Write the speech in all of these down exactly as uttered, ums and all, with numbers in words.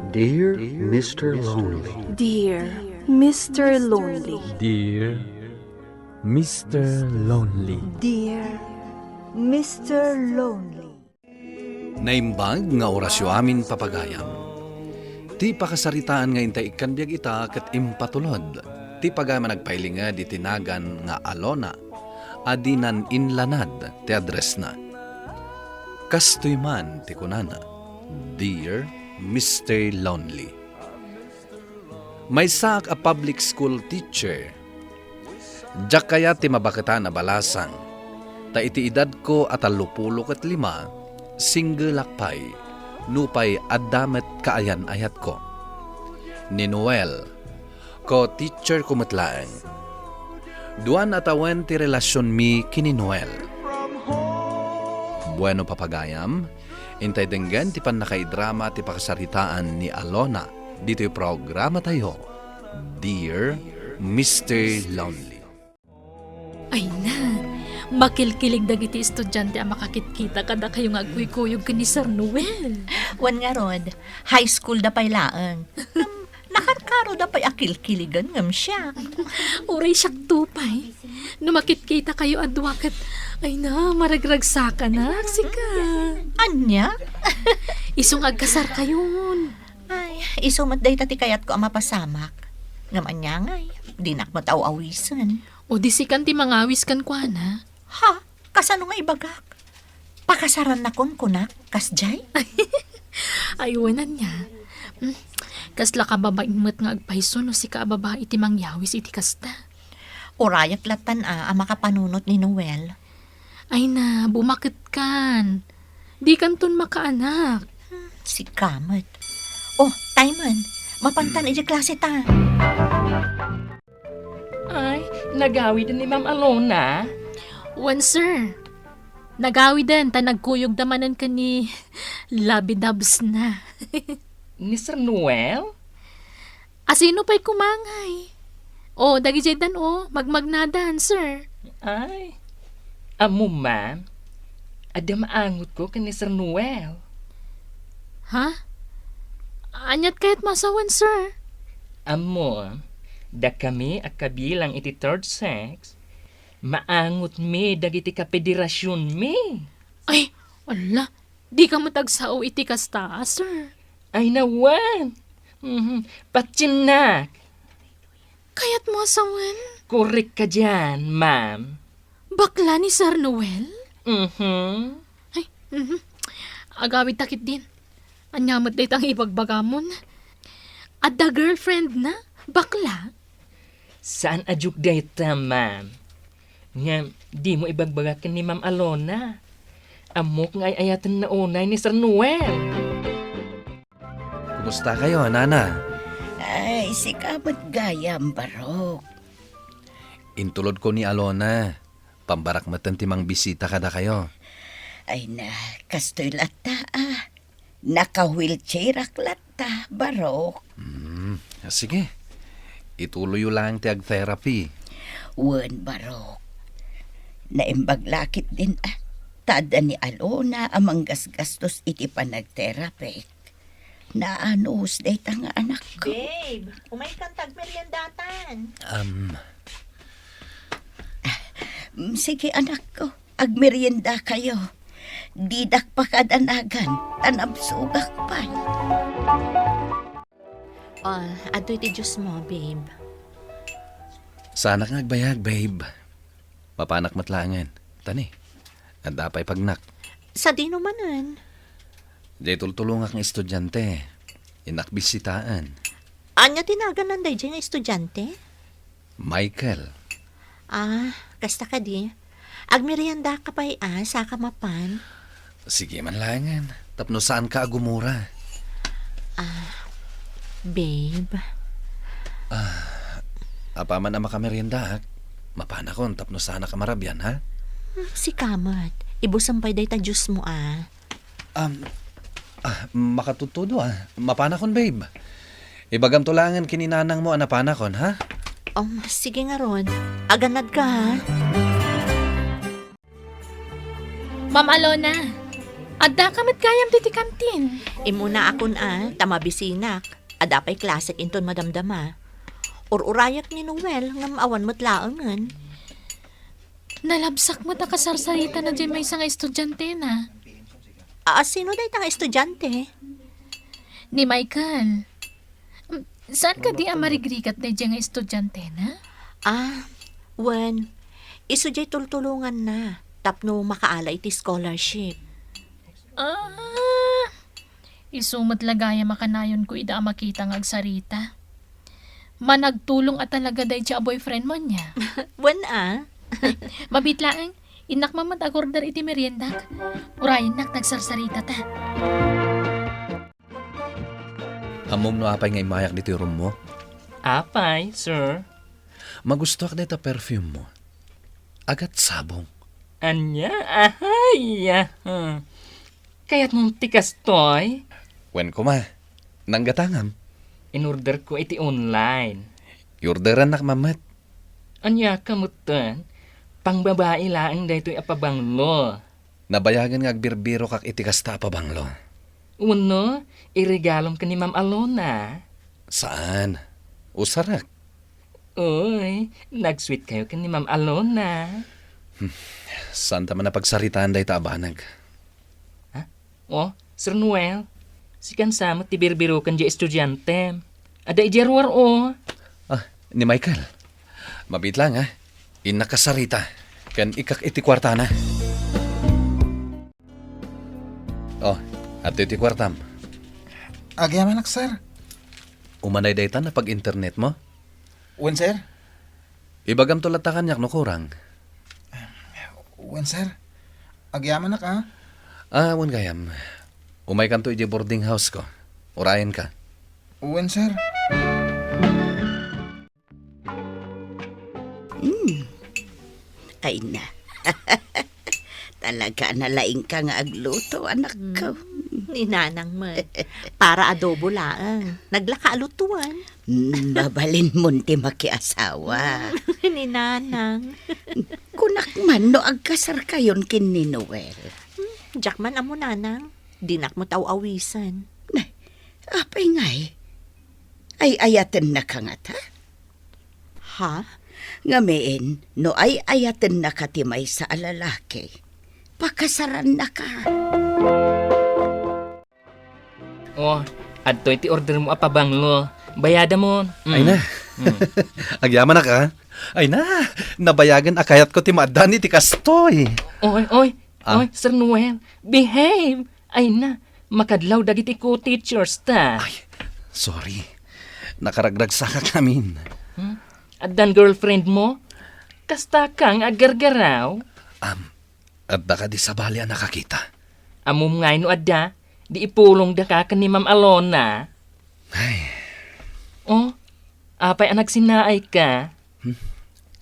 Dear Mister Lonely. Dear Mister Lonely. Dear Mister Lonely. Dear Mister Lonely. Naimbag nga orasyo amin, papagayam. Ti pakasaritaan nga intay ikkan biag ita ket impatulod ti pagayam a nagpailinged iti nagan nga Alona a dinan inlanad ti addressna. Kastoy man ti kunana, "Dear Mister Lonely." Maysaak a public school teacher. Diak kayat ti mabaketan a balasang, ta iti edadko a tallopulo ket lima, singgelak pay, nupay adda met kaayan-ayatko. Ni Noel, ko-teacherko met laeng. Duan a tawen ti relasionmi ken ni Noel. Bueno, papagayam, intay denggen ti pannakaidrama ti pakasaritaan ni Alona ditoy programatayo, Dear Mister Lonely. Ay na, makilkilig dagiti estudiante a makakitkita kadakayo nga agkuykuyog ken ni Sir Noel. Wen ngarud, high school da pay laeng. Nakarkaro da pay a kilkiligen ngem siak. Uray siak to pay. No makitkita kayo a dua ket, ay na, maragragsakanak, sika. Ania? Isu nga agkasar kayon. Ay, isu met dayta ti kayatko a mapasamak. Ngem ania ngay, dinak met aw-awisen. O di sikan ti mangawis kenkuana. Ha? Kasano nga ibagak? Pakasarannakon kunak, kasjay? Ay, wen ania. Hmm, kasla ka babain met nga agpayso no sika a babai ti mangyawis iti kasta. Urayak lattan a, a makapanunot ni Noel. Ay na, bumaketkan. Dikanton makaanak. Hmm, sika met. Oh, Timon, mapantan idiay klase ta. Ay, nagawiden ni Ma'am Alona? Wen, sir. Nagawiden ta nagkuyogda manen ken ni Labidabs na. Ni Sir Noel? Asino pay koma ngay? O, dagijaydan, o, magmagnadan, sir. Ay, ammo man, adda maangotko ken ni Sir Noel. Ha? Aniat kayat masawen, sir? Ammo, dakami a kabilang iti third sex, maangotmi dagiti kapederasionmi. Ay, ala, dika met agsao iti kasta, sir. Ay, nawan. Mhm. Patiennak. Kayatmo a sawen? Korek ka dian, ma'am. Bakla ni Sir Noel? Mhm. Ay, mhm. Agawid ta ketdin. Ania met dayta nga ibagbagamon? Adda girlfriend na? Bakla? Saan a joke dayta, ma'am. Ngem, dimo ibagbaga ken ni Ma'am Alona. Ammok nga ay-ayatenna unay ni Sir Noel. Kumusta kayo, Nana? Ay, sika met gayam, Barok. Intulodko ni Alona. Pambarak metten ti mangbisita kadakayo. Ay na, kastoy latta, a. Naka-wheelchairak latta, Barok. Hmm, sige. Ituloyyo laeng ti ag-therapy. Wen, Barok. Naimbag la ketdin, a. Ta adda ni Alona a manggasgastos iti panag-therapy. Naanus dayta nga anakko. Babe, umaykan ta agmeriendatan. Um. Ah, mm, sige, anakko. Agmerienda kayo. Didak pakadanagan, ta nabsogak pay. Ah, adtoy ti juice mo, babe. Saanak nga agbayag, babe. Mapanak met laengen. Tani, adda pay pagnak. Sadino manen? Diay tultulongak nga estudiante. Innak bisitaen. Ania ti naganna daydiay nga estudiante? Michael. Ah, kasta kadi. Agmerienda ka pay, a, saka mapan. Sige man laengen, tapno saanka a gumura. Ah, babe. Ah, apaman a makameriendaak, mapanakon tapno saanak a marabian, ha? Hmm, sika met. Ibusem pay dayta juice mo, a. Um, ah, makatudtudo, a. Mapanakon, babe. Ibagamto laengen ken ni nanangmo a napanakon, ha? Um, sige ngarud. Aganadka, ha? Ma'am Alona, Addaka met gayam ditoy kantin. Immunaakon a, ta mabisinak. Adda pay klasek inton madamdama. Ur-urayak ni Noel ngem awan met laengen. Nalabsak met a kasarsaritana diay maysa nga estudiantena. A, sino dayta nga estudiante? Ni Michael. Mm, saan kadi a marigrigat daydiay nga estudiantena? Ah, wen, isu diay tultulonganna tapno makaala iti scholarship. Ah, isu met la gayam a kanayonko ida a makita nga agsarita. Managtulong a talaga daydiay a boyfriend mo ania? Wen a. Mabiit laeng, innak man met ag-order iti meriendak. Urayennak ta agsarsaritata. Ammom no apay nga immayak ditoy room mo? Apay, sir? Magustuak dayta perfume mo. Agat sabong. Ania? Ahay, aha. Kayatmo ti kastoy? Wen koma. Nanggatangam. Inorderko iti online. Iorderannak man met. Ania ka metten? Pangbabai laeng daytoy a pabanglo. Nabayagen nga agbirbirokak iti kasta a pabanglo. Wenno, iregalom ken ni Ma'am Alona? Saan. Usarek. Uy, nag-sweet kayo ken ni Ma'am Alona. Hmm, saanta man a pagsaritaan dayta a banag. Ha? Oh, Sir Noel, sikan sa met ti birbiroken diay estudiantem. Adda idiay ruar, oh. Ah, ni Michael. Mabiit laeng, ha? Innak a sarita. Ken ikkak iti kuartana. Oh, adtoy ti kuartam. Agyamanak, sir. Umanay dayta napag-internet mo? Wen, sir. Ibagamto latta kaniak no kurang. Wen, sir. Agyamanak, a. Ah, wen gayam. Umaykanto idiay boarding house ko. Urayenka. Wen, sir. Hmm. Ay na. Talaga a nalaingka nga agluto, anakko. Hmm, ni Nanang met. Para adobo laeng. Naglaka a lutuan. Hmm, mabalinmon ti makiasawa. Hmm, ni Nanang. Kunak man no agkasarkayon ken ni Noel. Hmm, diak man ammo, Nanang. Dinak met aw-awisen. Nay, apay ngay? Ay-ayatennaka ngata? Ha? Ngamin, no ay-ayatennaka ti maysa a lalaki, pakasarannaka. Oh, adtoy ti order mo a pabanglo. Bayadamon. Mm. Ay na. Mm. Agyamanak, a. Ay na, nabayagen a kayatko ti maaddaan iti kastoy. Oy, oy, Ah? Oy, Sir Noel, behave! Ay na, makadlaw dagiti co-teachers ta. Ay, sorry. Nakaragragsakak ngamin. Hmm? Addan girlfriend mo? Kasta ka nga aggargaraw? Am, adda kadi sabali a nakakita? Ammom ngay no adda, di ipulongda ka ken ni Ma'am Alona. Ay. Oh, apay a nagsinaay ka? Hmm?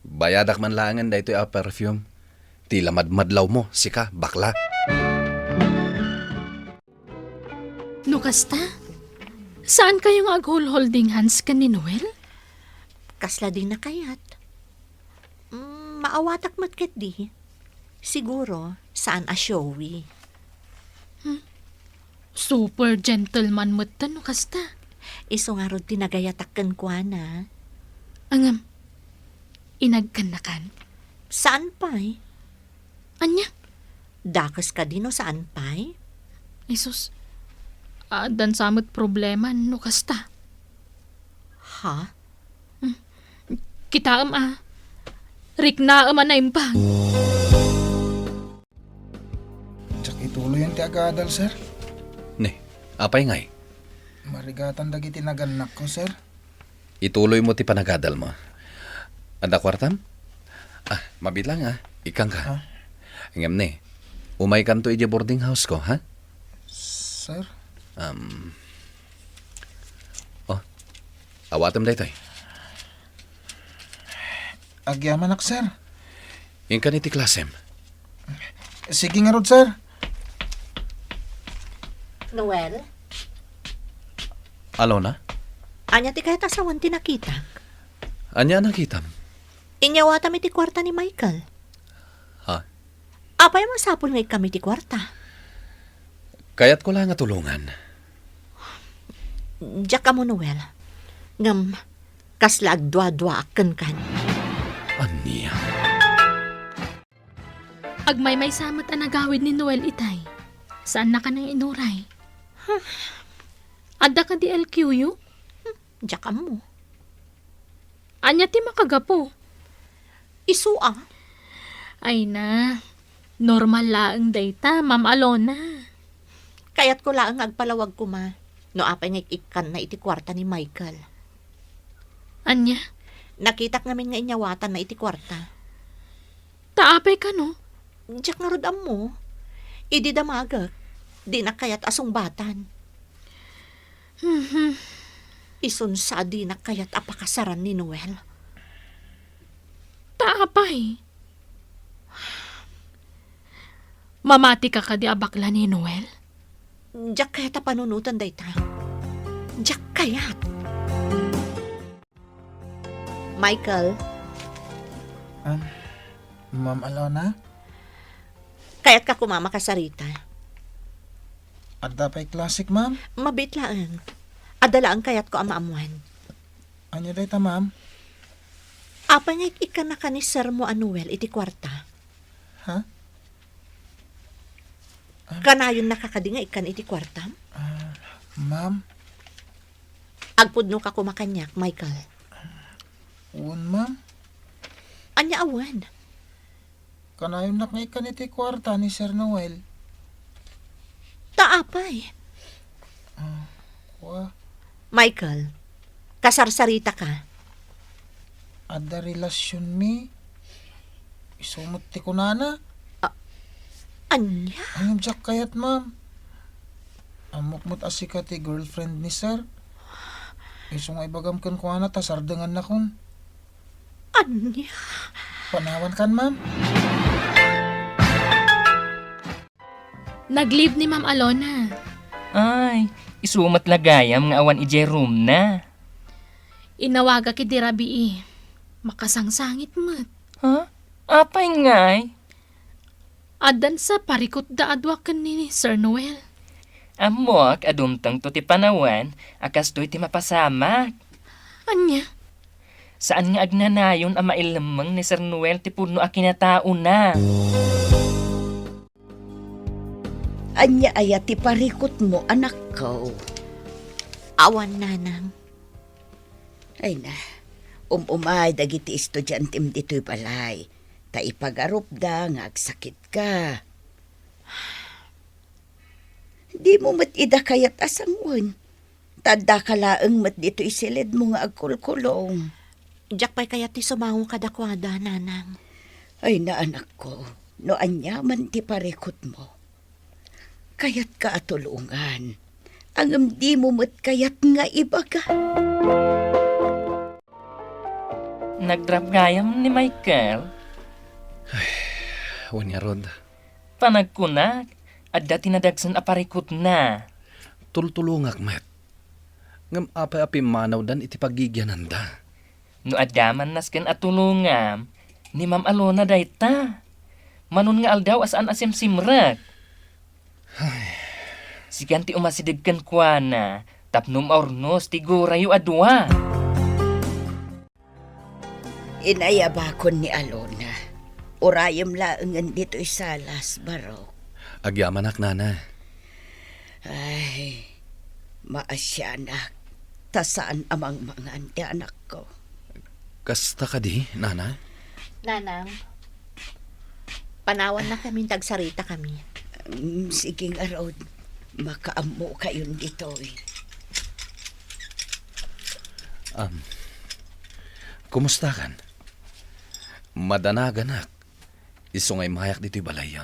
Bayadak man laengen daytoy a perfume. Ti la madmadlaw mo, sika, bakla. No kasta, saan kayo nga aghulholding hands ken ni Noel? Kasla di nakayat. Mm, maawatak met ketdi. Siguro, saan a showy. Hmm. Super gentleman metten no kasta. Isu ngarud ti nagayatak kenkuana. Ngem, inagkannakan? Saan pay? Ania? Dakes kadi no saan pay? Ay sus, addan sa met problema no kasta. Ha? Hmm. Kitaem a. Riknaem a naimbag. Diak ituloyen ti agadal, sir. Ne, apay ngay? Marigatan dagiti nagannakko, sir. Ituloy mo ti panagadal mo. Adda kuartam? Ah, mabiit lang, ah. Ikkan ka. Ah. Ngem ne, umaykanto idiay boarding house ko, ha? Sir? Um, oh, awatem daytoy. Agyamanak, sir. Inkan iti klasem. Sige ngarud, sir. Noel? Alona? Ania ti kayat a sawen ti nakitak? Ania a nakitam? Inyawatam iti kuarta ni Michael. Ha? Apay a masapul nga ikkam iti kuarta? Kayatko la nga tulongan. Diak ammo, Noel. Ngem, kasla agduaduaak kenkan. Ania? Agmaymaysa met a nagawid ni Noel itay. Saannaka nang inuray. Adda kadi L Q U? Diak ammo. Ania ti makagapu? Isu a. Ay na, normal laeng dayta, Ma'am Alona. Kayatko laeng nga agpalawag koma. No apay nga ik-ikkanna iti kuarta ni Michael. Ania? Nakitak ngamin nga inyawatanna iti kuarta. Ta apay kano? Diak ngarud ammo. Idi damagek, dinak kayat a sungbatan. Mhm. Isun sa dinak kayat a pakasaran ni Noel. Ta apay? Mamatika kadi a bakla ni Noel? Diak kayat a panunoten dayta. Diak kayat. Michael. Um, Ma'am Alona? Kayatka koma makasarita. Adda pay klasek, ma'am? Mabiit laeng. Adda laeng kayatko a maammuan. Ania dayta, ma'am? Apay nga ik-ikkannaka ni sermo a Noel iti kuarta? Ha? Ah. Kanayonnaka kadi nga ikkan iti kuartam? Ah, ma'am? Agpudnoka koma kaniak, Michael. Wen, ma'am. Ania a wen? Kanayonnak nga ikkan iti kuarta ni Sir Noel. Ta apay? Ah, kua. Michael, kasarsaritaka. Adda relasionmi. Isu met ti kunana. A-, ania? Ngem diak kayat, ma'am. Ammok met a sika ti girlfriend ni Sir. Isu nga ibagam kenkuana ta sardengannakon. Ania? Panawankan, ma'am. Nag-leave ni Ma'am Alona. Ay, isu met la gayam nga awan idiay roomna. Inawagak idi rabii. Makasangsangit met. Ha? Apay ngay? Addan sa parikutda a dua ken ni Sir Noel. Ammok a dumtengto ti panawen a kastoy ti mapasamak. Ania? Saan nga agnanayon a mailemmeng ni Sir Noel ti pudno a kinataona. Ania aya ti parikutmo, anakko? Awan, nanang. Ay na, um-umay dagiti estudiantem ditoy balay, ta ipagarupda nga agsakitka. Dimo met ida kayat a sangoen, ta addaka laeng met ditoy silidmo nga agkulkulong. Diak pay kayat ti sumango kadakuada, nanang. Ay na, anakko, no aniaman ti parikutmo. Kayatka a tulongan, ngem dimo met kayat nga ibaga. Nagdrap gayam ni Michael. Ay, wen ngarud. Panagkunak, adda ti nadagsen a parikutna. Tultulongak met. Ngem apay a pimmanawdan iti paggigiananda? No adda man nasken a tulongam, ni Ma'am Alona dayta. Manon nga aldaw a saan a simsimrek. Ay. Sikan ti umasideg kenkuana tapno maurnos ti gurayo a dua. Inayabakon ni Alona. Urayem laengen ditoy salas, Barok. Agyamanak, nana. Ay, maasianak, ta saan a mangmangan ti anakko. Kasta kadi, nana? Nanang, panawanna kami, tagsarita kami. Mm, sige ngarud, makaammokayon ditoy. Um, kumustakan? Madanaganak, isu nga immayak ditoy balayyo.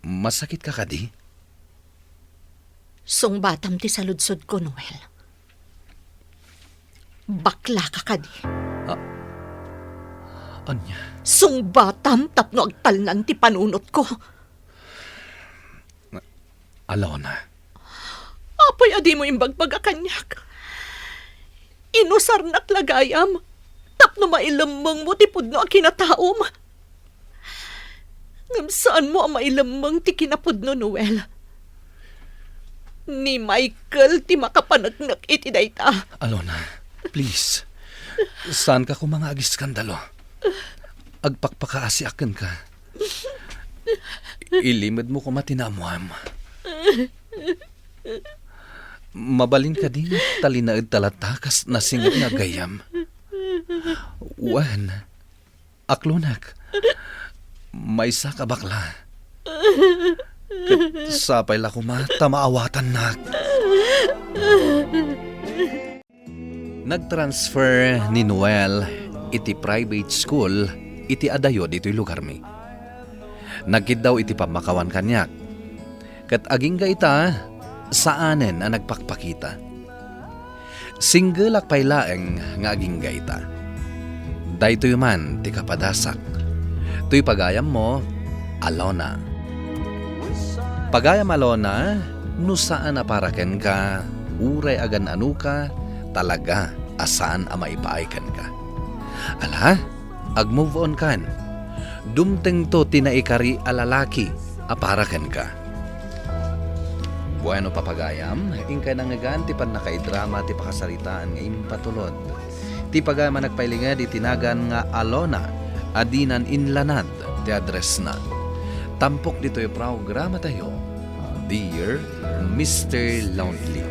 Masakitka kadi? Sungbatam ti saludsodko, Noel. Baklaka kadi? Ah, ania? Sungbatam tapno agtalnan ti panunotko. Alona. Apay a dimo imbagbaga kaniak? Inusarnak la gayam tapno mailemmengmo ti pudno a kinataom. Ngem Saanmo a mailemmeng ti kinapudno, Noel. Ni Michael ti makapaneknek iti dayta. Alona, please. Saanka koma nga agiskandalo. Agpakpakaasiak kenka. Ilimedmo koma ti naammoam. Mabalin kadi nga talinaedta latta kas nasinget nga gayyem? Wen, aklonek, maysaka bakla. Ket sapay la koma ta maawatannak. Nagtransfer ni Noel iti private school iti adayo ditoy lugarmi. Nagkiddaw iti pammakawan kaniak. Ket agingga ita, saanen a nagpakpakita. Singgelak pay laeng nga agingga ita. Daytoy man ti kapadasak. Toy pagayammo, Alona. Pagayam Alona, no saan a para kenka, uray agan-anoka, talaga a saan a maipaay kenka. Ala, ag-move on kan. Dumtengto ti naikari a lalaki a para kenka. Bueno, papagayam, inkay nangngegan ti pannakaidrama ti pakasaritaan nga impatulod. Ti pagayam a nagpailinged iti nagan nga Alona a dinan inlanad ti addressna. Tampok ditoy programatayo, Dear Mister Lonely.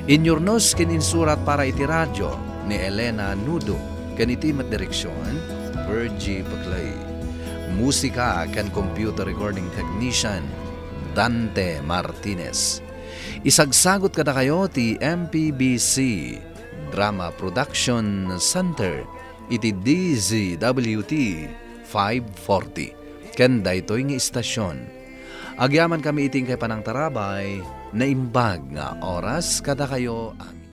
Inyurnos ken insurat para iti radio ni Elena Nudo ken iti met direksion, Virgie Paclay. Musika ken computer recording technician, Dante Martinez. Isagsagot kadakayo ti M P B C Drama Production Center iti D Z W T five forty ken daytoy nga istasyon. Agyamankami iti inkay panangtarabay, naimbag nga oras kadakayo a